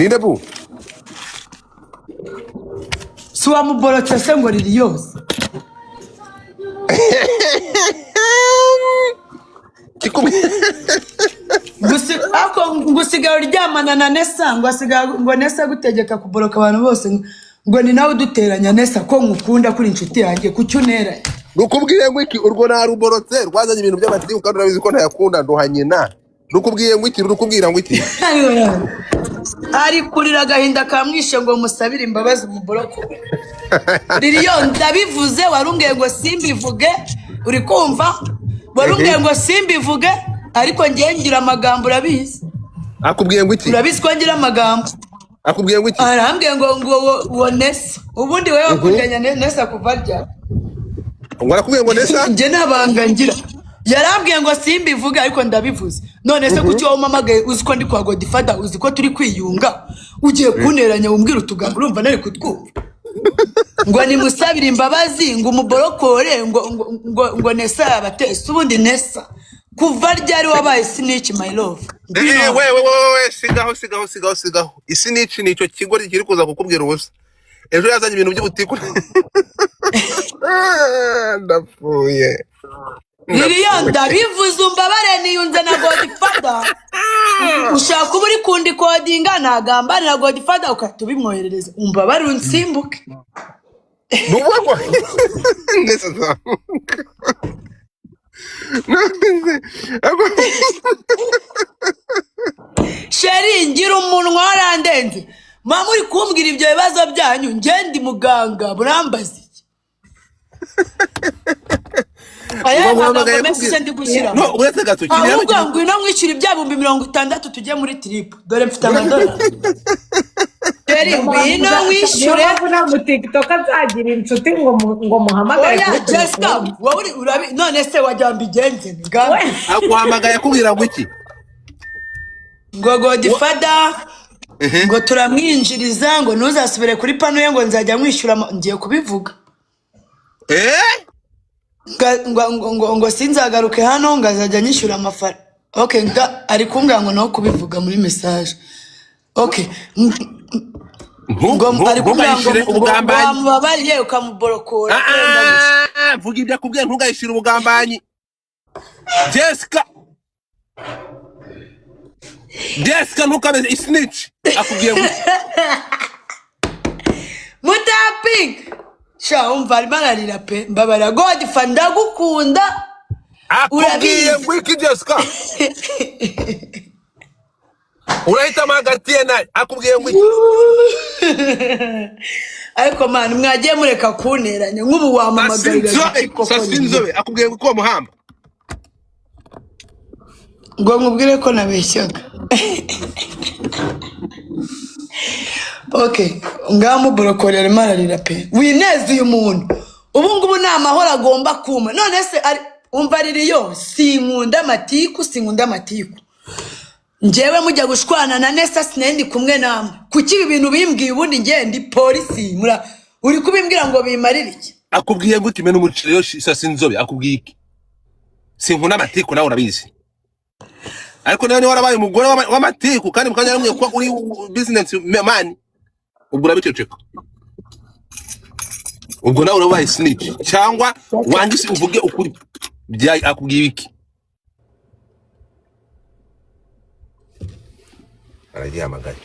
Ninde bu? Si wamuborotse se ngo riri yose? Ariko ngo usigaye uryamana na Nesa, ngo asigaye ngo Nesa agutegeka kuboroka abantu bose, ngo ni nawe uduteranya. Nesa, ko nkukunda kuri inshuti yanjye, kuki unteranya? Nukubwiye ngo iki? Urwo naruborotse rwazanye ibintu by'amatiku, kandi urabizi ko ntayakunda, nduha nyina. Nukubwiye ngo iki? Rukubwira ngo iki? Ari kurira agahinda kamwishe ngo musabire imbabazi umuboroko. Ririyo, ndabivuze, warumbwiye ngo simbivuge, uri kumva? Warumbwiye ngo simbivuge, ariko ngewe ngira amagambo, urabizi. Akubwiye ngo iki? Urabizi ko ngira amagambo. Akubwiye ngo iki? Arambwiye ngo Nesa, ubundi wowe wakundanye na Nesa kuva ryari? Ngo arakubwiye ngo Nesa? Njye ntabanga ngira. Yarambwiye ngo simbivuge, ariko ndabivuze. None se kuki wowe umpamagaye uzi ko ndi kwa Godfather, uzi ko turi kwiyunga, ugiye kunteranya umbwira utugambo, urumva nari kutwumva? Ngo nimusabire imbabazi, ngo umuborokore, ngo Nesa yabatese. Ubundi Nesa kuva ryari wabaye snitch, my love? Ngwino. We we we we, sigaho, sigaho, sigaho, sigaho. Isi n'ici nicyo kigo kiri kuza kukubwira ubusa. Ejo yazanye ibintu by'ubutiku. Ndapfuye. Lilian, ndabivuze, umbabare, niyunze na Godfather. Ushaka kuba uri kundikodinga, nagambanira Godfather ugahita ubimwoherereza. Umbabare, unsimbuke. Nuvuga ngo ndetse zamuka none. Chérie, ngira umunwa warandenze. Mama, uri kumbwira ibyo bibazo byanyu, njye ndi muganga, murambaza iki? Aya Uba magambo guhamagaye menshi akubwira se ndi gushyiramo? No, uretse gato kiriya. Ahubwo ngwino mwishyura ibya 60,000 tujye muri trip, dore mfite amadolari. Chérie, ngwino Niyo wishyure. mpamvu nta mutikitoka azagira inshuti ngo muhamagare Oya. kuri Jessica, telefone. wowe uri urabi none se wagira mbigenze nga? We Aguhamagaye akubwira ngo iki? Ngo Godfather ngo turamwinjiriza, ngo ntuzasubire kuri pano ye, ngo nzajya mwishyura ngiye kubivuga. Eh. Ngo sinzagaruke hano, ngo azajya anyishyura amafaranga. Okay, nga ari kumbwira ngo naho kubivuga muri message. Okay, ngo ari kumbwira ngo Ntugayishyire ngo ubugambanyi. Wamubabariye ukamuborokora wenda gusa. Ah, vuga ibyo akubwiye, ntugayishyire ubugambanyi. Jessica, Jessica, ntukabe isnitch. Akubwiye ngo iki? Mutapinga sha, umva arimo ararira pe. Mbabarira Godfa, ndagukunda. Akubwiye Urabizi. ngo iki, Jessica? Urahitamo hagati ye nawe. Akubwiye ngo iki? Ariko man, mwagiye mureka kunteranya? Nk'ubu wampamagarira Sasinzobe. iki koko? Sasinzobe, akubwiye ngo uko muhamba? Ngo nkubwire ko nabeshyaga. Okay, ngaho muborokorera, arimo ararira pe. Wineze uyu muntu, ubu ngubu ni amahoro agomba kuma. None se umva ririyo, sinkunda amatiku, sinkunda amatiku. Njyewe mujya gushwana na Nesa sinari kumwe namwe. Kuki ibi bintu bimbwiye? Ubundi njye ndi polisi, uri kubimbwira ngo bimarire iki? Akubwiye ngo uti mena umuceri yo. Sasinzobe akubwiye iki? Sinkunda amatiku, nawe urabizi, ariko nawe niba warabaye umugore w'amatiku, kandi mukanya yaramubwiye ko uri business man, ubwo urabiceceka. Ubwo nawe urabaye snitch, cyangwa wange isi uvuge ukuri. Bya akubwiye iki? Aragihamagaye.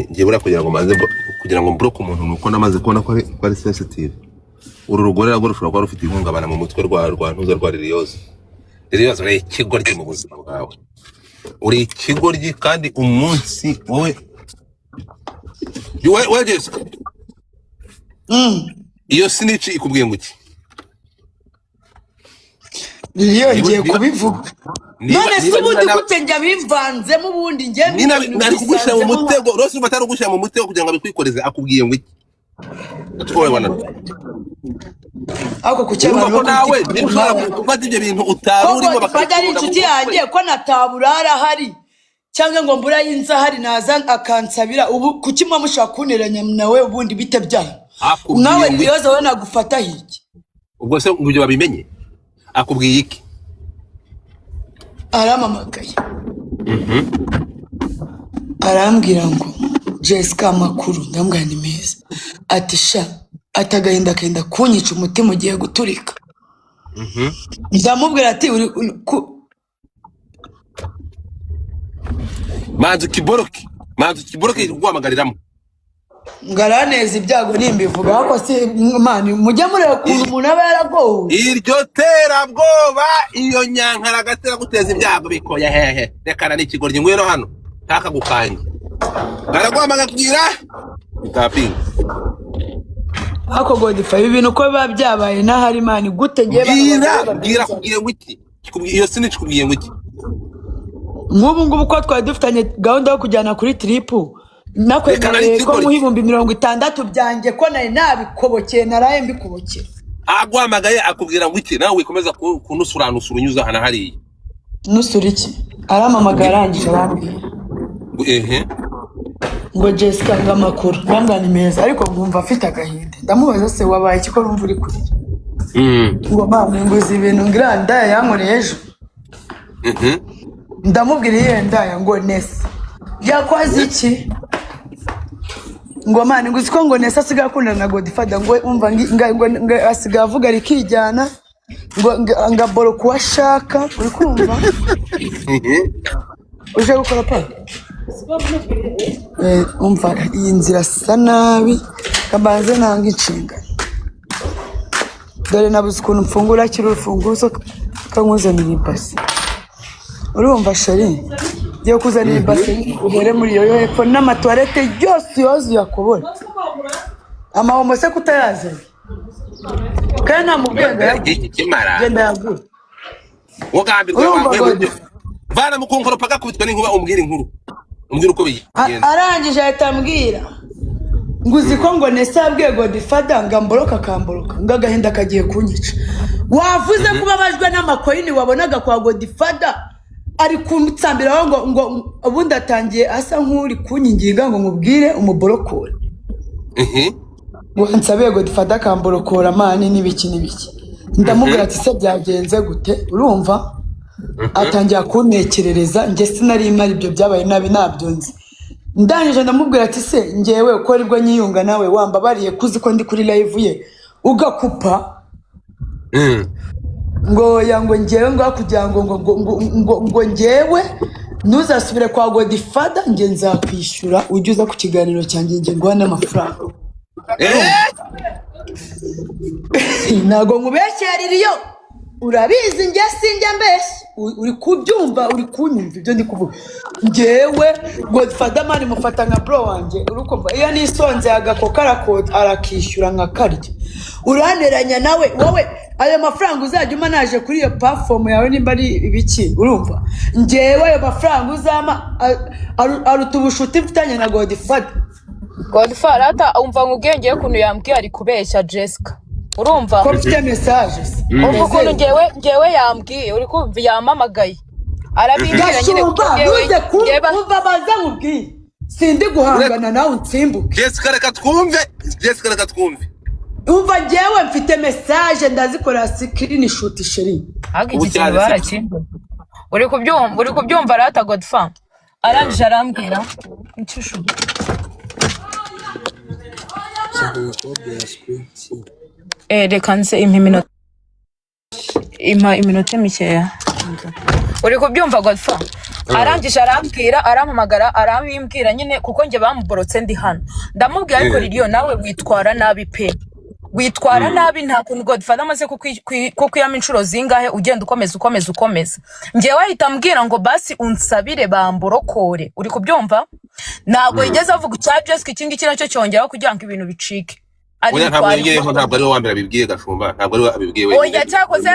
Ngiye buriya kugira ngo manze kugira ngo mbroke umuntu, nuko namaze kubona ko ari sensitive. Uru rugore narwo rushobora kuba rufite ihungabana mu mutwe rwa ntuza rwa Liliose. Liliose, uri ikigoryi mu buzima bwawe, uri ikigoryi. Kandi umunsi wowe we Jessica, iyo snitch ikubwiye ngo iki? Ririyo, Niba ngiye niba kubivuga. Niba None se niba ubundi niba gute njya bimvanzemo? Ubundi njye niba ibintu ari kugushyira mu bisanzemo nka mutego rwose, urumva atari kugushyira mu mutego kugira ngo abikwikoreze. Akubwiye ngo iki? Wowe wana Ariko kuki urumva abantu ko bo kuri nawe TikTok niba ushobora nk'aba gufata ibyo bintu utari ko urimo Godfather ari bakabikubona mu inshuti mutwe. yanjye, ko nataburara ahari cyangwa ngo mbura y'inzu ahari, naza akansabira, ubu kuki muba mushaka kunteranya nawe? Ubundi bite byanyu? Akubwiye Nawe ngo iki? Liliose, wowe nagufata hiki? Ubwo se ngo ibyo babimenye? Akubwiye iki? Arampamagaye, arambwira ngo: "Jessica, amakuru?" Ndamubwira: "Ni meza." Ati: "Sha," ati, "agahinda kenda kunyica, umutima ugiye guturika." Ndamubwira ati uri Manzi ukiboroke, manzi ukiboroke, guhamagariramo. Ngo araneza ibyago nimbivuga, ariko si man, mujye mureba ukuntu umuntu aba yaragowe. Iryo terabwoba, iyo nyankara agatera guteza ibyago bikoye hehe? Rekana n'ikigoryi, ngwino hano ntakagukange. Baraguhamagara kubwira itapinga. Ariko Godfa, ibi bintu uko biba byabaye n'ahari, man, gute ngewe bano Bwira. bagore Bwira. babyumva? Kubwiye ngo iki? Iyo sini kikubwiye ngo iki? Nk'ubu ngubu ko twari dufitanye gahunda yo kujyana kuri trip, Reka nari nakwemereye ko ikigoryi. muha 60,000 byanjye, ko nari nabikobokeye, naraye mbikobokeye. Aguhamagaye akubwira ngo iki? Nawe wikomeza kunusuranusura unyuze aha na hariya. Nusura iki? Arampamagara, arangije arambwira Ngo ehe. ngo: "Jessica," ngo, "amakuru?" Ndambwira: "Ni meza," ariko ngumva afite agahinda. Ndamubaza: "Se wabaye iki ko numva uri kurira?" Ngo: "Mama," ngo, "uzi ibintu ngo iriya ndaya yankoreye ejo?" Ndamubwira: "Iyihe ndaya?" Ngo: "Nesa." "Yakoze iki?" Ngo: "Man," ngo, "uzi ko," ngo, "Nesa asigaye akundana na Godfather?" Ngo umva, ngo asigaye avuga rikijyana, ngo aboroka uwo ashaka. Uri kumva? Uje gukora pa. Umva, iyi nzira asa nabi, kabanze nanga inshingano. Dore nabuze ukuntu mfungura, kiri urufunguzo, kankuzanira ibase. Urumva chéri, ngiye kuzanira ibase, uhere muri iyo yo hepfo n'amatuwarete yose yoze uyakobore. Amahomo se kutayazanye kandi nta mu bwenge yagura. Iki kimara. Genda yagura. Wagambirwa. Urumva, waguye God. Vana mu kunkoropa, gakubitwa n'inkuba, umbwire inkuru, umbwire uko bigenze. Arangije ahita ambwira ngo: "Uzi ko," ngo, "Nesa yabwiye Godfather ngo amboroka, akamboroka, ngo agahinda kagiye kunyica?" Wavuze ko ubabajwe n'amakoyini wabonaga kwa Godfather, ari kunsambiraho ngo ubundi atangiye asa nk'uri kunyinginga ngo mubwire umuborokore, ngo nsabe Godfather akamborokora, man, n'ibiki n'ibiki. Ndamubwira ati: "Se byagenze gute?" Urumva, atangira kuntekerereza. Njye sinari mpari, ibyo byabaye nabi ntabyo nzi. Ndangije ndamubwira ati: "Se ngewe uko aribwo nyiyunga nawe, wambabariye ko uzi ko ndi kuri live ye ugakupa?" Ngo oya, ngo ngewe ngo kugira ngo ngewe ntuzasubire kwa Godfather, nge nzakwishyura, ujye uza ku kiganiro cyanjye, nge nguha n'amafaranga. Ntabwo nkubeshya ririyo, urabizi njye sinjya mbeshya. Uri kubyumva, uri kunyumva ibyo ndi kuvuga? Ngewe Godfather, man, mufata nka bro wanjye. Uri kumva, iyo nisonze agakoka arakishyura nkakarya. Uranteranya nawe wowe, ayo mafaranga uzajya umpa naje kuri iyo platform yawe nimba ari ibiki. Urumva, ngewe ayo mafaranga uzampa aruta ubushuti mfitanye na Godfather. Godfather, ata umva nkubwiye ngewe ukuntu yambwiye, ari kubeshya Jessica, urumva? Ko mfite message se? Umva ukuntu ngewe yambwiye, uri kumva? Yampamagaye arabimbwira nyine, kuko Gashumba, ngewe ntuze ngewe kumva, baza nkubwire, sindi guhangana nawe unsimbuke. Jessica, reka twumve. Jessica, reka twumve. Umva, ngewe mfite message, ndazikorera screenshot, chéri. Ahubwo Ubu iki kintu cyane se. barakimbuye, uri kubyumva? Uri kubyumva rata Godfa? Arangije arambwira inshyushyu. Reka nze impa iminota, impa iminota mikeya. Uri kubyumva Godfa? Arangije arambwira, arampamagara arabimbwira nyine, kuko njye bamuborotse ndi hano. Ndamubwira: "Ariko Liliyo, nawe witwara nabi pe, witwara nabi. Nta kuntu Godfather amaze kukwiyama inshuro zingahe, ugenda ukomeza ukomeza ukomeza." Njyewe ahita ambwira ngo: "Basi unsabire bamborokore." Uri kubyumva? Ntabwo yigeze avuga icya Jessica. Iki ngiki nacyo cyongeraho kugira ngo ibintu bicike. Ari Oya, ntabwo bitwara yongeyeho. Ntabwo ari we wa mbere abibwiye, Gashumba, ntabwo ari we abibwiye wenyine. Oya, cyakoze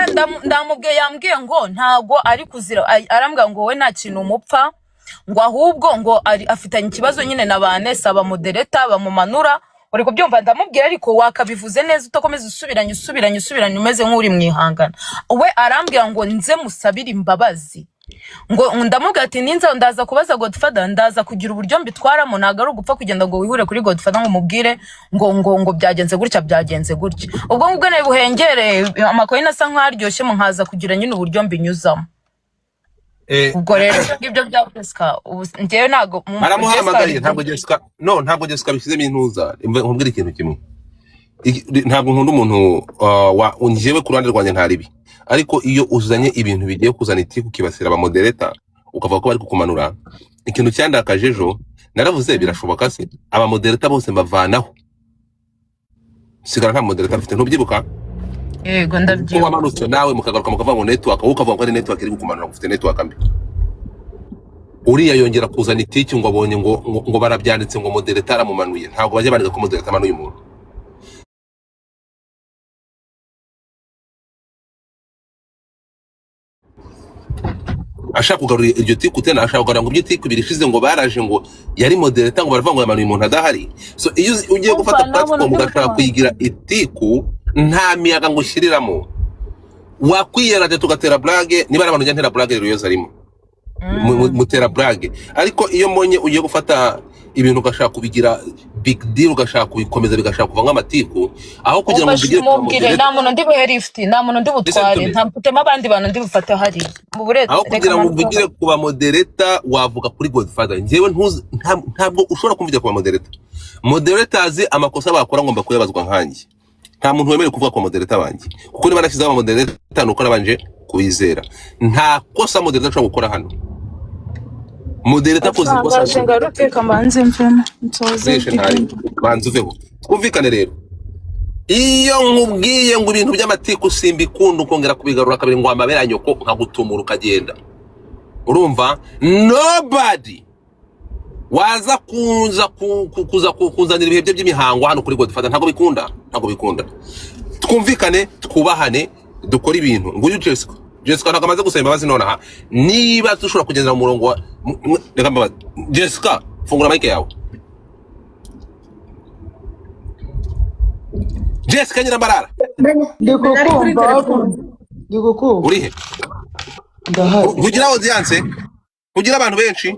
ndamubwiye, yambwiye ngo ntabwo ari kuzira, arambwira ngo wowe nta kintu umupfa, ngo ahubwo ngo afitanye ikibazo nyine na ba Nesa bamudereta bamumanura. Uri kubyumva? Ndamubwira: "Ariko wakabivuze neza, utakomeza usubiranye usubiranye usubiranye, umeze nk'uri mu ihangana." We arambwira ngo nze musabire imbabazi. Ngo ndamubwira ati ninza ndaza kubaza Godfather, ndaza kugira uburyo mbitwaramo, ntabwo ari ugupfa kugenda ngo wihure kuri Godfather ngo umubwire ngo byagenze gutya, byagenze gutya. Ubwo ngubwo nawe buhengere amacoin asa nk'aryoshye, nkaza kugira nyine uburyo mbinyuzamo. Ubwo rero ibyo ngibyo bya Jessica, ubu njyewe ntabwo Jessica Aramuhamagaye. Ntabwo Jessica, no, ntabwo Jessica bishyizemo intuza. Nkubwire ikintu kimwe. Ntabwo nkunda umuntu wa njyewe ku ruhande rwanjye nta ribi, ariko iyo uzanye ibintu bigiye kuzana itiku, ukibasira abamoderator, ukavuga ko bari kukumanura, ikintu cyandakaje ejo naravuze: birashoboka se? Abamoderator bose mbavanaho, sigara nta moderator mfite. Ntubyibuka? Yego. Ko Ndabyibuka. wamanutse nawe mukagaruka mukavuga ngo network, wowe ukavuga ko ari network iri kukumanura, ngo ufite network mbi. Uriya yongera kuzana itiki ngo abonye ngo barabyanditse ngo moderator aramumanuye. Ntabwo bajya bandika ko moderator amanuye umuntu. Ashaka kugarura iryo tiku tena, ashaka kugarura ngo ibyo tiku ibiri ishize ngo baraje ngo yari moderator, ngo baravuga ngo yamanuye umuntu adahari. So iyo ugiye Umva gufata nabona platform undi ugashaka butwara kuyigira itiku, nta miyaga ngo ushyiriramo, wakwiyerade tugatera blague. Niba ari abantu njya ntera blague, rero arimo mutera blague. Ariko iyo mbonye ugiye gufata ibintu ugashaka kubigira big deal, ugashaka kubikomeza bigashaka kuva nk'amatiku, aho kugira ngo Umva mbigire ku mubwire nta bamoderator. muntu ndi buhe lift, nta muntu ndi Listen to butware, me. nta mfutemo abandi bantu ndi bufate hariya mu buretse. Aho Reka kugira ngo manze. mvugire ku bamoderator, wavuga kuri Godfather. Njyewe ntuzi, ntabwo ushobora kumvugira ku bamoderator. Moderators amakosa bakora ngomba kuyabazwa nkanjye. Nta muntu wemerewe kuvuga ku bamoderator banjye, kuko niba nashyizeho abamoderator nuko nabanje kubizera. Nta kosa moderator ashobora gukora hano. Moderator akoze ikosa Ndaje ngaruke, kamanze mvemo nsoze. Reshe ntari banza uveho, twumvikane. Rero iyo nkubwiye ngo ibintu by'amatiku simbikunda, ukongera kubigarura kabiri ngo amabere ya nyoko nkagutumura ukagenda. Urumva, nobody waza kuza kuza kunzanira ibihe bye by'imihango hano kuri Godfather. Ntabwo bikunda, ntabwo bikunda. Twumvikane, twubahane, dukore ibintu. Nguyu Jessica. Jessica ntabwo amaze gusaba imbabazi nonaha. Niba dushobora kugendera mu murongo wa reka mbabaze Jessica, fungura mic yawe. Jessica Nyirambarara. Ndi Nari kuri kukumva. telefone. Ndi kukumva. Uri he? Ndahari. Ntugira audience, ntugira abantu benshi.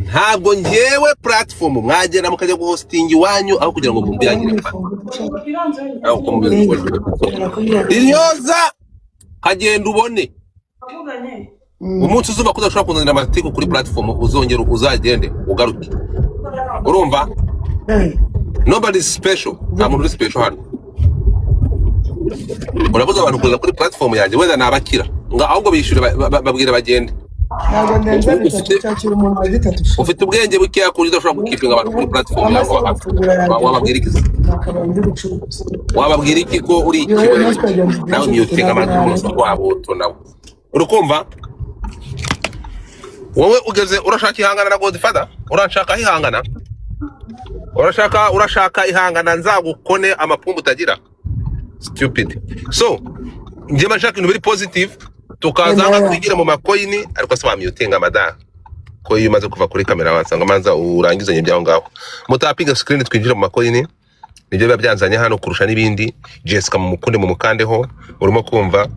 Ntabwo ngewe platform mwagenda mukajya guhostinga iwanyu aho kugira ngo mumbiyagire aho uko mubizi. Iryoza kagenda ubone umunsi uzuba ko udashobora kuzanira amatiku kuri platform, uzongera uzagende ugaruke. Urumva, nobody is special, nta muntu uri special hano. Urabuza abantu kuza kuri platform yanjye, wenda nabakira ngo ahubwo bishyure, babwire bagende. Ntabwo ndenza bitatu. Ufite Cyakira umuntu wa gitatu. ufite ubwenge bukeya ku buryo udashobora gukipinga abantu kuri platform yawe. Amasaha yo gufungura yageze. Wababwira iki se? Nakabaye ndi gucuruza. Wababwira iki ko uri Yewe ikibore? ntukagende. Nawe myutinga amajwi umunsi wabo nawe urukumva. Wowe ugeze urashaka ihangana na Godfather, urashaka ihangana, urashaka ihangana, nzagukone amapumbu utagira, stupid. So njye mba nshaka ibintu biri positive, tukaza hano twigira mu macoin. Ariko se wamyutinga madamu, ko iyo umaze kuva kuri kamera wasanga manza urangizanye ibyaho ngaho. Mutapinga screen twinjire mu macoin, nibyo biba byanzanye hano kurusha n'ibindi. Jessica mumukunde, mumukandeho. Urimo kumva,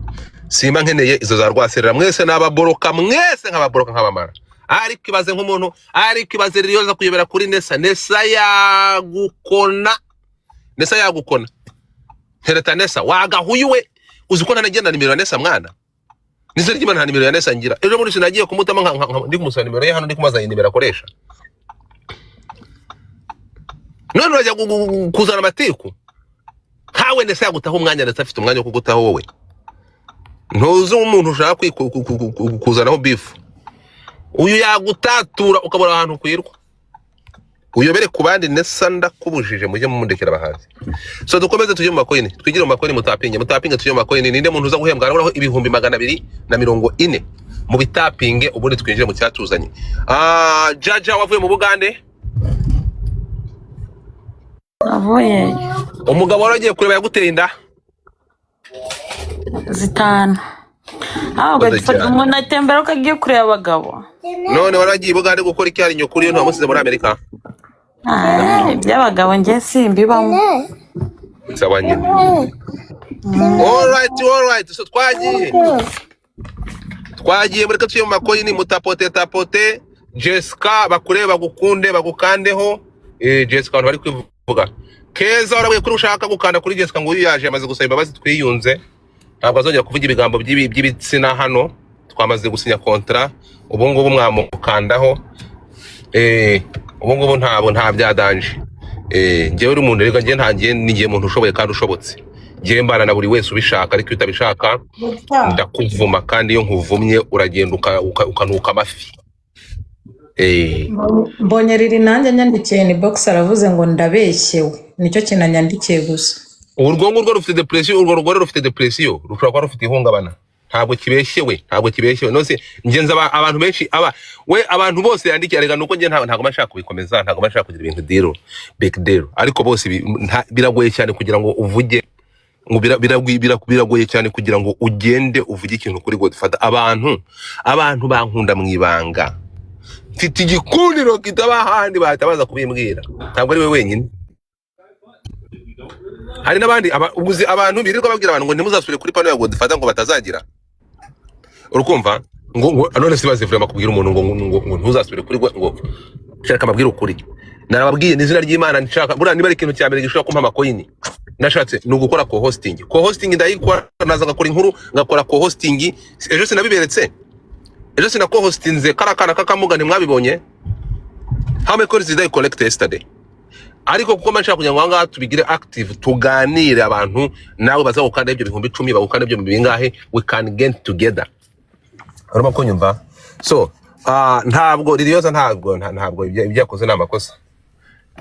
simba nkeneye izo za rwaserera. Mwese nababoroka, mwese nkababoroka nkabamara. Ariko ibaze nk'umuntu, ariko ibaze rero yoza kuyobera kuri Nesa. Nesa yagukona, Nesa yagukona. Ntereta Nesa wagahuye we. Uzi ko ntanagenda nimero ya Nesa mwana? Nizere ry'Imana nta nimero ya Nesa ngira. Ejo bundi sinagiye kumutama ndi kumusaba nimero ye hano, ndi kumubaza nimero akoresha. None urajya kuzana amatiku nkawe. Nesa yagutaho umwanya? Ndetse afite umwanya wo kugutaho wowe? Ntuzi umuntu ushaka kuzanaho bifu. Uyu yagutatura ukabura ahantu ukwirwa, uyobere ku bandi. Nesa ndakubujije, mujye mumundekera abahanzi. So dukomeze tujye mu macoin, twigire mu macoin. Mutapinge, mutapinge, tujye mu macoin. Ninde muntu uza guhembwa? Haraburaho 240,000 mu bitapinge, ubundi twinjire mu cyatuzanye. Ah, Jaja wavuye mu Bugande? Navuyeyo. Umugabo wari agiye kureba yaguteye inda? 5 ahubwo. Koze Gifata cyane. umuntu atembera ko agiye kureba abagabo. None wari agiye i Bugande gukora iki? Hari nyokuru iyo ntiwamusize muri Amerika? Ah, iby'abagabo njye simbibamo. Sawa nyine. Alright, alright, so twagiye. Twagiye, mureke tujye mu makoyini, mutapote tapote. Jessica, bakurebe, bagukunde, bagukandeho. Jessica, abantu bari kwivuga Keza, warabwiye kuri ushaka gukanda kuri Jessica ngo uyu yaje yamaze gusaba imbabazi, twiyunze, ntabwo azongera kuvuga ibigambo by'ibitsina hano, twamaze gusinya kontra, ubu ngubu mwamukandaho. Ubu ngubu ntabwo nta byadanje. Njyewe uri umuntu rega, njye ntangiye ni muntu ushoboye kandi ushobotse, njyewe mbana na buri wese ubishaka, ariko iyo utabishaka Godfa, ndakuvuma, kandi iyo nkuvumye uragenda ukanuka amafi. Mbonye riri nanjye anyandikiye ni box, aravuze ngo ndabeshyewe, nicyo kintu anyandikiye gusa. Urwo ngurwo rufite depression, urwo rugore rufite depression, rushobora kuba rufite ihungabana, ntabwo kibeshyewe, ntabwo kibeshyewe. Nose ngenza abantu benshi aba we abantu bose yandikiye, rega nuko njye ntabwo mba nshaka kubikomeza, ntabwo mba nshaka kugira ibintu deal big deal, ariko bose biragoye cyane kugira ngo uvuge ngo biragoye cyane kugira ngo ugende uvuge ikintu kuri Godfather. Abantu bankunda mu ibanga, mfite igikundiro kitaba ahandi, bahita baza kubimbwira, ntabwo ari we wenyine, hari n'abandi. Uzi abantu birirwa babwira abantu ngo ntimuzasubire kuri pano ya Godfather ngo batazagira urukumva ngo none se baze vraiment kubwira umuntu ngo ntuzasubire kuri ngo shaka amabwire ukuri. Narababwiye n'izina ry'Imana, nshaka buriya niba ari ikintu cya mbere gishobora kumpa amakoyini nashatse ni ugukora co-hosting. Co-hosting ndayikora, naza ngakora inkuru, ngakora co-hosting. Ejo sinabiberetse, ejo sina co-hostinze kara kana kakamuga, ntimwabibonye? How many calls did I collect yesterday? Ariko kuko mba nshaka kugira ngo aha ngaha tubigire active, tuganire, abantu nawe bazagukanda ibyo 10,000, bagukanda ibyo bingahe, we can get together. Urimo kunyumva? So ntabwo Liliyoza, ntabwo ntabwo ibyo yakoze ni amakosa.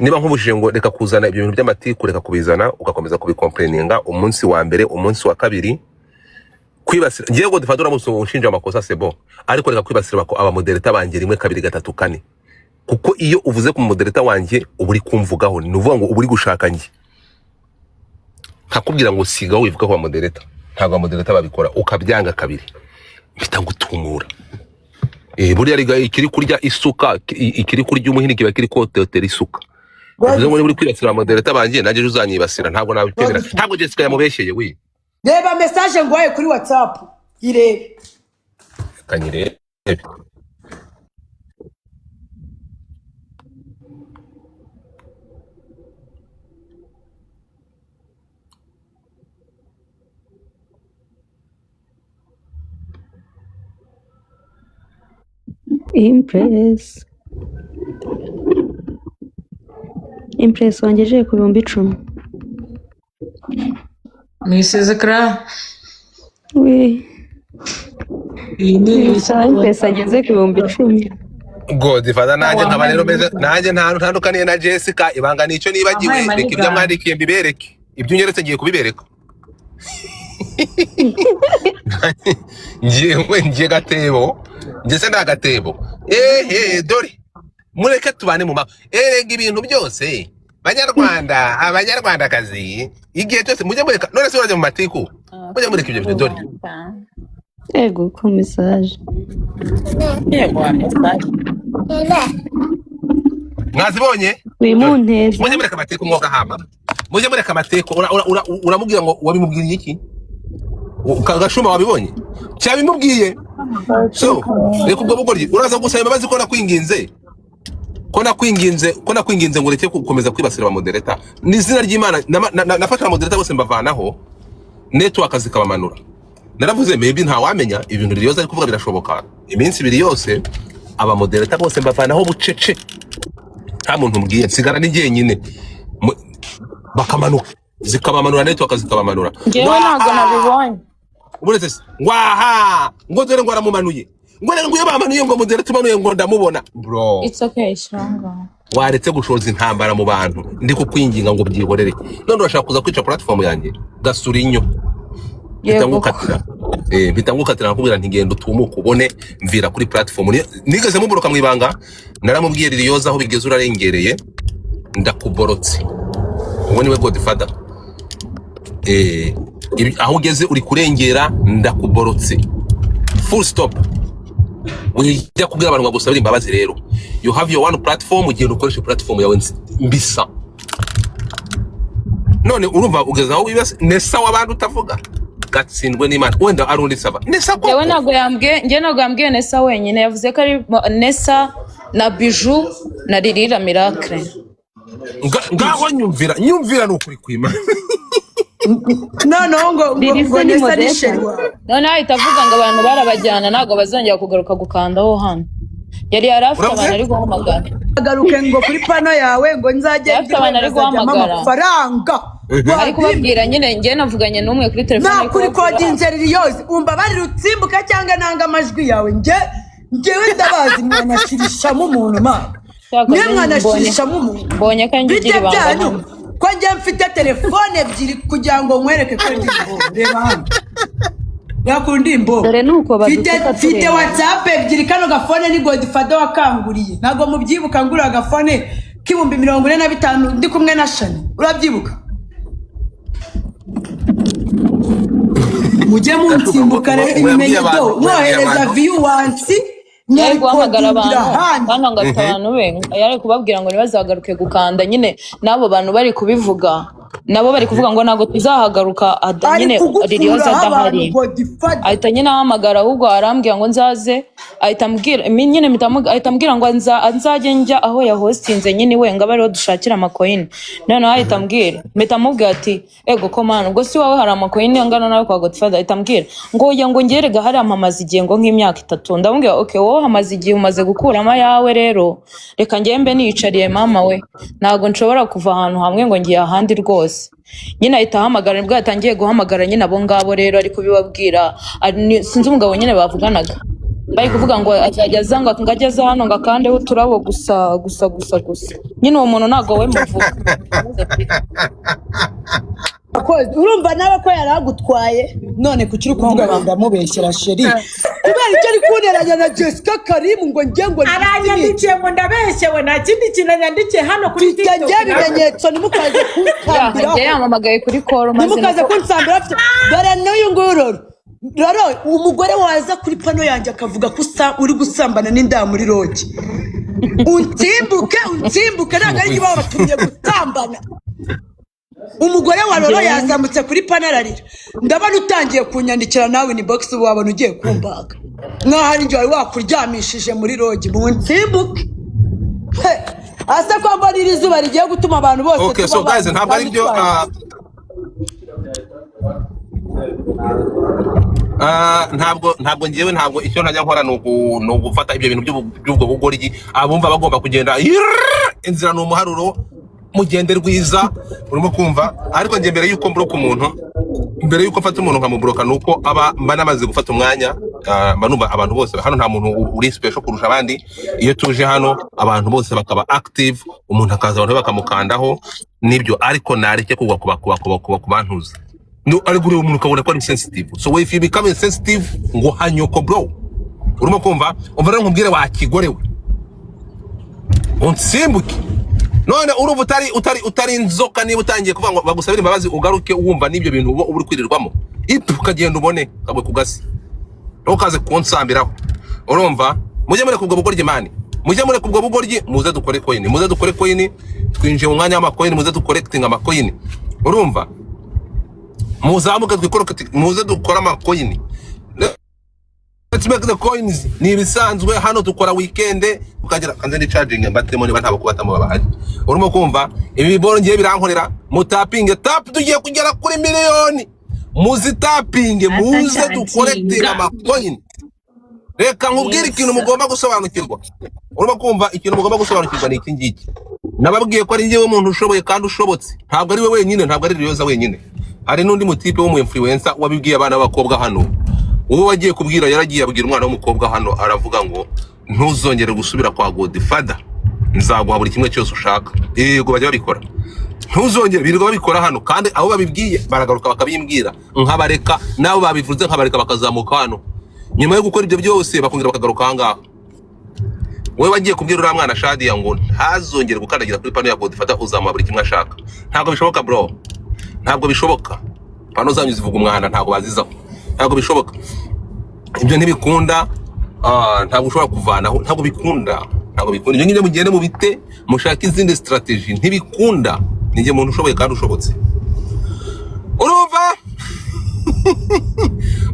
Niba nkubujije ngo reka kuzana ibyo bintu by'amatiku, reka kubizana, ugakomeza kubicomplaininga umunsi wa mbere, umunsi wa kabiri, kwibasira ngiye ngo dufate uramutse unshinja amakosa, c'est bon, ariko reka kwibasira abamodereta banjye rimwe, kabiri, gatatu, kane, kuko iyo uvuze ku mumodereta wanjye uba uri kumvugaho, ni ukuvuga ngo uba uri gushaka njye nkakubwira ngo sigaho wivuga ku bamodereta, ntabwo abamodereta babikora, ukabyanga kabiri mpita ngutumura. Buriya riga ikiri kurya isuka, ikiri kurya umuhini kiba kiri kototera isuka, bivuze ngo niba uri kwibasira abamodereta banjye nanjye ejo uzanyibasira, ntabwo nabikenera. Godfather. Ntabwo Jessica yamubeshyeye we. Reba message nguhaye kuri WhatsApp, irebe. Kanyirebe. Impress. Impress wangejeje ku 10,000. Mrs. Clara. We. Iyi ni Impress ageze ku 10,000. Godfather, nanjye nkaba Wampaye rero meze maniga. nanjye nta ntandukaniye na Jessica, ibanga nicyo nibagiwe, Wampaye reka ibyo maniga. mwandikiye mbibereke, ibyo unyeretse ngiye kubibereka. Ngewe ngiye gatebo, njye se nta gatebo, ehe dore mureke tubane mu ma erega ibintu byose, banyarwanda, abanyarwandakazi, igihe cyose mujye mureka, none se urajya mu matiku, mujye mureka ibyo bintu dore. Ego ko message. Yego, message. Mwazibonye dore Wimunteza. mujye mureka amatiku mwoga hama, mujye mureka amatiku. Uramubwira ngo wabimubwiriye iki? Gashuma wabibonye cyabimubwiye, so reka ubwo bugoryi, uraza gusaba imbabazi ko nakwinginze, ko nakwinginze, ko nakwinginze ngo ureke gukomeza kwibasira abamodereta ni izina ry'Imana. Nafashe abamodereta bose mbavanaho network zikabamanura, naravuze maybe ntawamenya ibintu Liliyoza ari kuvuga birashoboka, iminsi ibiri yose abamodereta bose mbavanaho bucece, nta muntu mbwiye, nsigara ni jyenyine. Bakamanuka, zikabamanura, network zikabamanura. Ngewe ntabwo nabibonye. Uretse se ngwaha ngo dore ngo aramumanuye, ngo rero ngo iyo bamanuye ngo mudere tumanuye ngo ndamubona bro. It's okay, shyira. Waretse gushoza intambara mu bantu, ndi kukwinginga ngo byihorere, none urashaka kuza kwica platform yanjye, gasura inyo mpita Yego. ngukatira, mpita ngukatira nakubwira nti genda utumuke ubone mvira kuri platform. Nigeze muboroka mu ibanga, naramubwiye Liliyoza aho bigeze urarengereye, ndakuborotse, uwo niwe Godfather. Aho ugeze uri kurengera, ndakuborotse, full stop. Wijya kubwira abantu ngo bagusabire imbabazi rero, you have your one platform, ugenda ukoresha platform yawe mbisa. None urumva ugeze aho wibase nesa w'abandi utavuga. Gatsindwe n'Imana, wenda ari undi saba Nesa Njyewe koko. Ntabwo yambwiye, njyewe ntabwo yambwiye Nesa wenyine. Yavuze ko ari Nesa na Biju na Ririra Miracle. Ngaho nyumvira, nyumvira, ni ukuri kwima. Noneho ngo Lili ngo se ni Nesa ni Modeste. chéri wawe. Noneho ahita avuga ngo abantu barabajyana, ntabwo bazongera kugaruka gukandaho hano. Yari afite Uravuze? abantu ari guhamagara. Agaruke ngo kuri pano yawe, ngo nzajye Yari afite abantu ari nkazajyamo guhamagara. amafaranga. Ari kubabwira nyine, njyewe navuganye n'umwe kuri telefone, ari Nakuri kubabwira. kodinze Liliyozi, umbabarire utsimbuke cyangwa nanga amajwi yawe. Njyewe ndabazi, mwanashirishamo umuntu mana. Cyakoze Mwe mwanashirishamo umuntu. Mbonye ko njye Bite ugira ibanga byanyu hano. ko njye mfite telefone ebyiri kugira ngo nkwereke ko ndi imbobo? Reba hano, yakunda imbobo. Dore nuko Mfite badutuka mfite tureba. WhatsApp ebyiri. Kano gafone ni Godfather wakanguriye. Ntabwo mubyibuka, ngura agafone k'45,000 ndi kumwe na Shani, urabyibuka? Mujye munsimbuka rero. Ngo yabwiye Ibimenyetso abantu, ngo yabwiye mwohereza abantu. view once. Yari guhamagara Mwarikodingira abantu ahandi. hano ngo afite abantu be, yari kubabwira ngo ntibazagaruke gukanda nyine. N'abo bantu bari kubivuga, nabo bari kuvuga ngo ntabwo tuzahagaruka Ari nyine Liliyoza kugukuraho abantu, adahari. Godfather. Ahita nyine ahamagara, ahubwo arambwira ngo nzaze, ahita ambwira nyine ahita ambwira ngo nzajye njya aho yahostinze nyine iwe, ngo abe ariho dushakira amacoin. Noneho ahita ambwira, mpita amubwira ati: "Ego ko mana, ubwo si wowe hari amacoin angana nawe kwa Godfather?" Ahita ambwira ngo: "Oya," ngo ngerega hari hamaze igihe, ngo nk'imyaka 3. Ndamubwira: "Okay, wowe hamaze igihe, umaze gukuramo ayawe rero, reka njye mbe niyicariye mama we, ntabwo nshobora kuva ahantu hamwe ngo ngiye ahandi rwose." Nyine ahita ahamagara, nibwo yatangiye guhamagara nyine abo ngabo rero, ari kubibabwira. Sinzi umugabo nyine bavuganaga, bari kuvuga ngo azajya aza, ngo ajye aza hano ngo akandeho uturabo gusa gusa gusa gusa. Nyine uwo muntu ntabwo we muvuga. Akoze, urumva nawe ko yari agutwaye. None kuki uri kuvuga ngo ndamubeshyera chéri? Kubera icyo ari kunteranya na Jessica Karimu, ngo njye ngo Aranyandikiye ngo ndabeshyewe, nta kindi kintu anyandikiye hano kuri mfite TikTok. njye ibimenyetso, ntimukaze kunsambiraho. Njye yampamagaye kuri call maze Ntimukaze nako kunsambiraho. Afite dore n'uyu nguyu roro roro, umugore waza kuri pano yanjye akavuga ko uri gusambana n'inda muri lodge, unsimbuke, unsimbuke. Ntabwo ari baba batumye gusambana. Umugore wa Roro yazamutse kuri pano ararira. Ndabona utangiye kunyandikira nawe inbox, ubu wabona ugiye kumbaga nkaho ari njye wari wakuryamishije muri lodge. Munsimbuke. He, ase ko mbona iri zuba rigiye gutuma abantu bose Okay, tuba so guys, abantu ntabwo ari kandi byo. twangiza. Ntabwo ngewe, ntabwo icyo ntajya nkora ni ugufata ibyo bintu by'ubwo bugoryi. Abumva bagomba kugenda yirrrr, inzira ni umuharuro, mugende rwiza, urimo kumva. Ariko njye mbere y'uko mburoka umuntu, mbere y'uko mfata umuntu nkamuburoka, ni uko aba mba namaze gufata umwanya. Mba numva abantu bose hano, nta muntu uri special kurusha abandi. Iyo tuje hano abantu bose bakaba active, umuntu akaza abantu bakamukandaho nibyo, ariko nareke kugwa kuba ku bantuza. No, ariko ureba umuntu ukabona ko ari sensitive. So if you become sensitive, ngo hanyoko bro, urimo kumva? Umva rero nkubwire, wakigorewe, unsimbuke. None urumva utari inzoka niba utangiye kuvuga ngo bagusabire imbabazi, ugaruke wumva n'ibyo bintu uba uri kwirirwamo itu, ukagenda ubone kagwe ku gasi, ntukaze kunsambiraho. Urumva, mujye mureka ubwo bugoryi man, mujye mureka ubwo bugoryi, muze dukore coin, muze dukore coin. Twinjiye mu mwanya w'amacoin, muze ducollecting amacoin. Urumva, muzamuke twikore, muze dukore amacoin. Let's make the coins. Ni ibisanzwe hano, dukora weekend ukagira kanze ni charging mbatemo niba ntabwo kubatamo babahari. Urimo kumva, ibi biboro ngiye birankorera. Mutapinge tap, tugiye kugera kuri miliyoni. Muzitapinge, muze ducollecting amacoin. Reka nkubwire ikintu mugomba gusobanukirwa. Urimo kumva, ikintu mugomba gusobanukirwa ni iki ngiki: nababwiye ko ari njyewe muntu ushoboye kandi ushobotse. Ntabwo ari we wenyine, ntabwo ari Liliyoza wenyine, hari n'undi mutipe wo mu influencer wabibwiye abana b'abakobwa hano. Wowe wagiye kubwira, yaragiye abwira umwana w'umukobwa hano, aravuga ngo: "Ntuzongere gusubira kwa Godfather, nzaguha buri kimwe cyose ushaka." Yego, bajya babikora, ntuzongere, birirwa babikora hano. Kandi abo babibwiye baragaruka bakabimbwira nkabareka, n'abo babivuze nkabareka, bakazamuka hano nyuma yo gukora ibyo byose, bakongera bakagaruka aha ngaha. Wowe wagiye kubwira uriya mwana Shadiya ngo ntazongere gukandagira kuri pano ya Godfather, uzamuha buri kimwe ashaka. Ntabwo bishoboka bro, ntabwo bishoboka. Pano zanyu zivuga umwanda, ntabwo bazizaho, ntabwo bishoboka, ibyo ntibikunda. Ntabwo ushobora kuvanaho, ntabwo bikunda, ntabwo bikunda. Ibyo ngibyo mugende mubite, mushake izindi strategy, ntibikunda. Ni njye muntu ushoboye kandi ushobotse, urumva?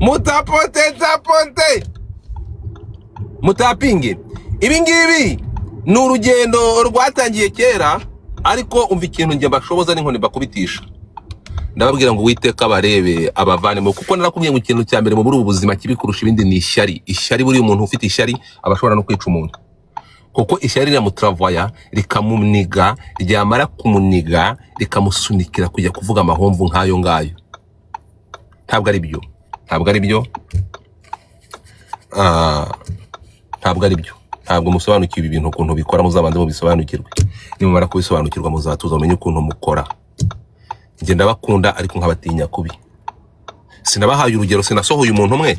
Mutapote, tapote, mutapinge. Ibi ngibi ni urugendo rwatangiye kera, ariko umva ikintu njye mbashoboza n'inkoni bakubitisha. Ndababwira ngo Uwiteka barebe abavanemo, kuko narakubwiye ngo ikintu cya mbere muri ubu buzima kibi kurusha ibindi ni ishyari. Ishyari, buriya umuntu ufite ishyari aba ashobora no kwica umuntu, kuko ishyari riramuturavaya, rikamuniga, ryamara kumuniga rikamusunikira kujya kuvuga amahomvu nk'ayo ngayo. Ntabwo ari byo, ntabwo ari byo. Ah, ntabwo ari byo. Ntabwo musobanukiwe ibi bintu ukuntu bikora. Muzabanze mubisobanukirwe. Nimumara kubisobanukirwa, muzatuza mumenye ukuntu mukora. Njye ndabakunda, ariko nkabatinya kubi. Sinabahaye urugero, sinasohoye umuntu umwe,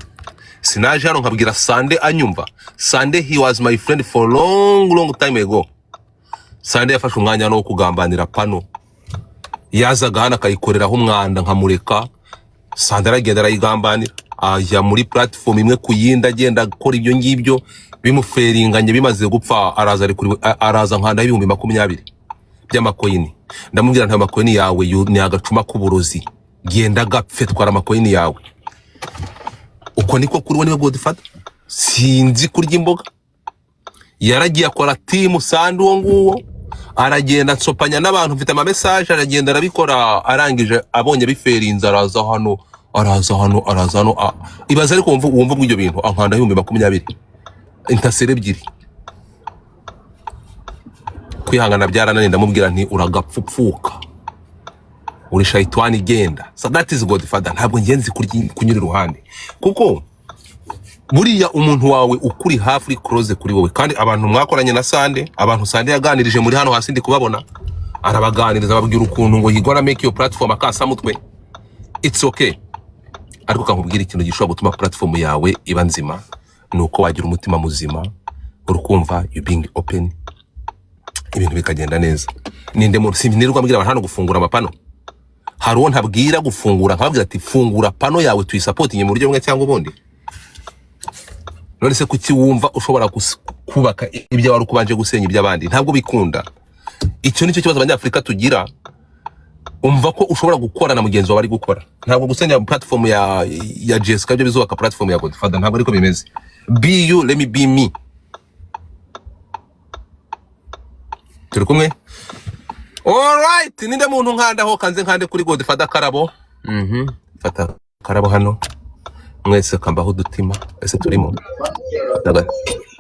sinaje hano nkabwira Sande anyumva. Sande, he was my friend for long, long time ago. Sande yafashe umwanya hano wo kugambanira pano. Yazaga hano akayikoreraho umwanda nkamureka. Sande aragenda arayigambanira, ajya muri platform imwe ku yindi, agenda akora ibyo ngibyo bimuferinganye. Bimaze gupfa, araza ari kuri, araza nkandaho 20,000 by'amakoyini. Ndamubwira nta makoyini yawe, ni agacuma k'uburozi, genda gapfe, twara amakoyini yawe. Uko niko kuri we, niwe Godfather. Sinzi kurya imboga. Yaragiye akora team Sande, uwo nguwo aragenda ansopanya n'abantu, mfite ama message. Aragenda arabikora, arangije abonye biferinze, araza hano, araza hano, araza hano. Ibaze ariko wumva ibyo bintu, ankanda 20,000, intasere ebyiri. Kwihangana byarananiye. Ndamubwira nti uragapfupfuka, uri shayitwani, igenda. So that is Godfather. Ntabwo ngenzi kunyura iruhande, kuko buriya umuntu wawe ukuri hafi, uri close kuri wowe, kandi abantu mwakoranye na Sande, abantu Sande yaganirije muri hano hasi ndi kubabona, arabaganiriza, ababwira ukuntu ngo he gonna make your platform akasamutwe. It's okay, ariko kankubwira ikintu gishobora gutuma platform yawe iba nzima ni uko wagira umutima muzima, urukumva, you being open, ibintu bikagenda neza. Ninde muntu sinirwa mbwira abantu hano gufungura amapano? Hari uwo ntabwira gufungura, nkababwira ati fungura pano yawe tuyisapotinge mu buryo bumwe cyangwa ubundi? None se kuki wumva ushobora kubaka ibyo wari ukubanje gusenya iby'abandi? Ntabwo bikunda. Icyo nicyo kibazo Abanyafurika tugira. Umva ko ushobora gukora na mugenzi wawe ari gukora. Ntabwo gusenya platform ya Jessica byo bizubaka platform ya Godfather. Ntabwo ariko bimeze. Be you, let me be me. Turi kumwe. Alright, ninde muntu nkandaho? Kanze nkande kuri Godfather Karabo. Fata Karabo hano mwese, kambaho udutima. Ese turimo?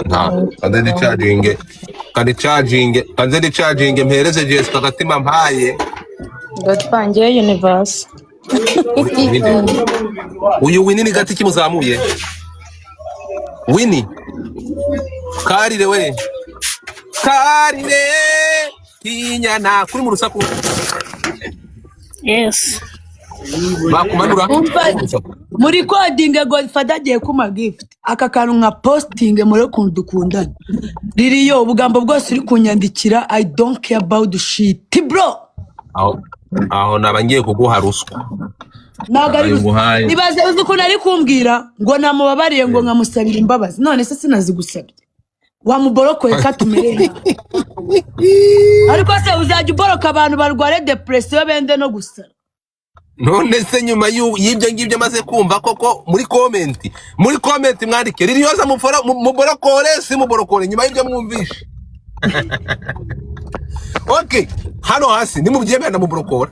Nta kanze ndi charging, kandi charging, kanze ndi charging, mpereze Jessica agatima mpaye. Godfather, ngewe universe. Ninde uyu Winnie? Ni gati kimuzamuye Winnie. Karire we, karire inyana kuri mu rusaku. Yes. Bakumanura. Umva, muri kodinge Godfather agiye kuma gift aka kantu nka posting muri ukuntu dukundana. Ririyo ubugambo bwose uri kunyandikira, I don't care about the shit, bro. Aho naba ngiye kuguha ruswa. Ntabwo ari Ayo nguhaye. Ibaze, uzi ukuntu ari kumbwira ngo namubabariye, ngo nkamusabira imbabazi? None se sinazigusabye? Wamuborokoye katumereye nabi. Ariko se uzajya uboroka abantu barware depression bende no gusara? None se nyuma y'ibyo ngibyo maze kumva koko, muri comment mwandike ririyoza muborokore si muborokore nyuma y'ibyo mwumvishe. Okay, hano hasi nimubyemera ndamuborokora.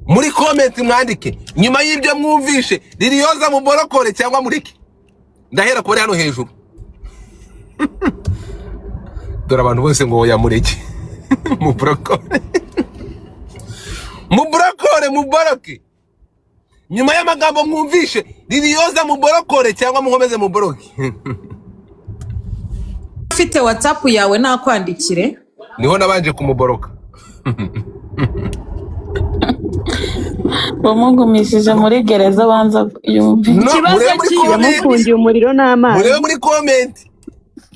Muri comment mwandike nyuma y'ibyo mwumvishe, ririyoza muborokore cyangwa mureke. Ndahera kuri hano hejuru. Dore abantu bose ngo oya, mureke, muborokore, muborokore, muboroke. Nyuma y'amagambo mwumvishe, ririyoza muborokore cyangwa mukomeze muboroke? Ufite WhatsApp yawe nakwandikire. Niho nabanje kumuboroka. Wamugumishije muri gereza, abanza yumve. No, Ikibazo murebe muri cyiwe. comment. Yamufungiye umuriro n'amazi. Murebe muri comment,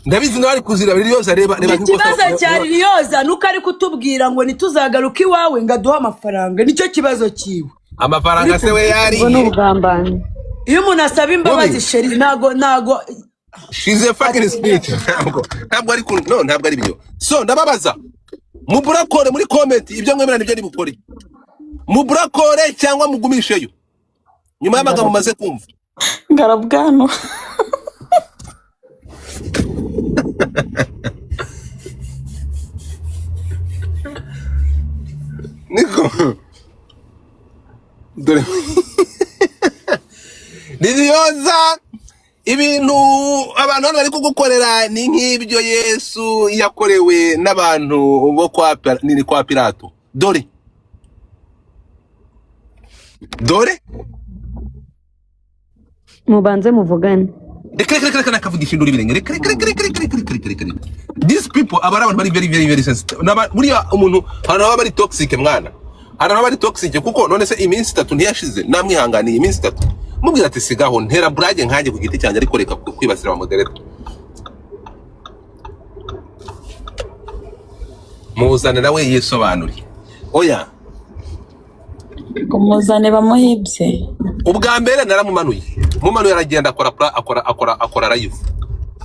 ndabizi nawe ari kuzira. Ririyoza, reba, reba nk'ikosa. Ikibazo cya Liliyoza nuko ari kutubwira ngo ntituzagaruke iwawe ngo aduhe amafaranga, nicyo kibazo cyiwe. Amafaranga se we Ubwo ni yariye? ubugambanyi. Iyo umuntu asaba imbabazi, Wowe. Chérie, ntago She's a fucking snitch. Ntabwo ari no, ntabwo ari byo. So ndababaza, muburakore muri comment ibyo mwemera nibyo nibukore. Muburakore cyangwa mugumisheyo nyuma y'amagambo maze kumva. Ngarabwanwa. Niko dore Liliyoza, ibintu abantu hano bari kugukorera ni nk'ibyo Yesu yakorewe n'abantu bo kwa ni kwa Pilato. Dore dore Mubanze muvugane. Reka reka reka reka, nakavugisha induru ibirenge. Reka reka reka reka reka reka reka reka reka. These people aba ari abantu bari very very very sensitive. Buriya umuntu hari ababa bari toxic, mwana, hari ababa bari toxic, kuko none se iminsi 3 ntiyashize namwihanganiye iminsi 3 mubwira ati sigaho ntera burage nkanjye ku giti cyanjye, ariko reka kwibasira abamodereta. Muzane nawe yisobanure. Oya. Kumuzane bamuhibye. Ubwa mbere naramumanuye, mumanuye aragenda akora akora akora akora live,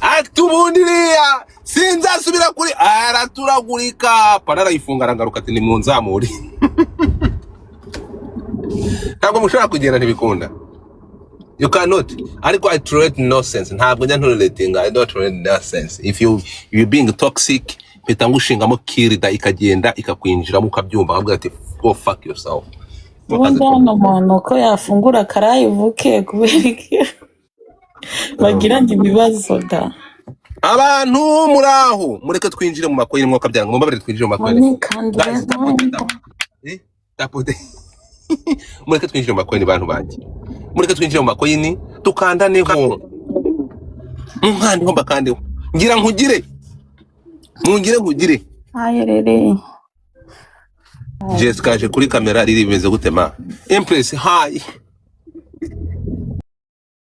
ati ubundi iriya sinzasubira kuri, araturagurika pana, arayifunga, aragaruka ati nimunzamure. Ntabwo mushobora kugenda, ntibikunda, you cannot. Ariko I tolerate nonsense, ntabwo njya ntolerating, I don't tolerate nonsense. If you being toxic, mpita ngushingamo kirida ikagenda ikakwinjiramo ukabyumva, nkavuga ati go fuck yourself. Ubundi hano umuntu uko yafungura akarayivuke kubera iki bagiranye ibibazo da. Abantu muri aho mureke twinjire mu makoyini, mwuka byanga mumbabarire twinjire mu makoyini. Munikandire. Guys, tapote tapote. Tapote. Mureke twinjire mu makoyini, bantu banjye, mureke twinjire mu makoyini tukandaneho, nkandiho mbakandeho, ngira nkugire mungire nkugire. Ayerere. Jessica aje kuri kamera riri bimeze gute ma Empress? Hi.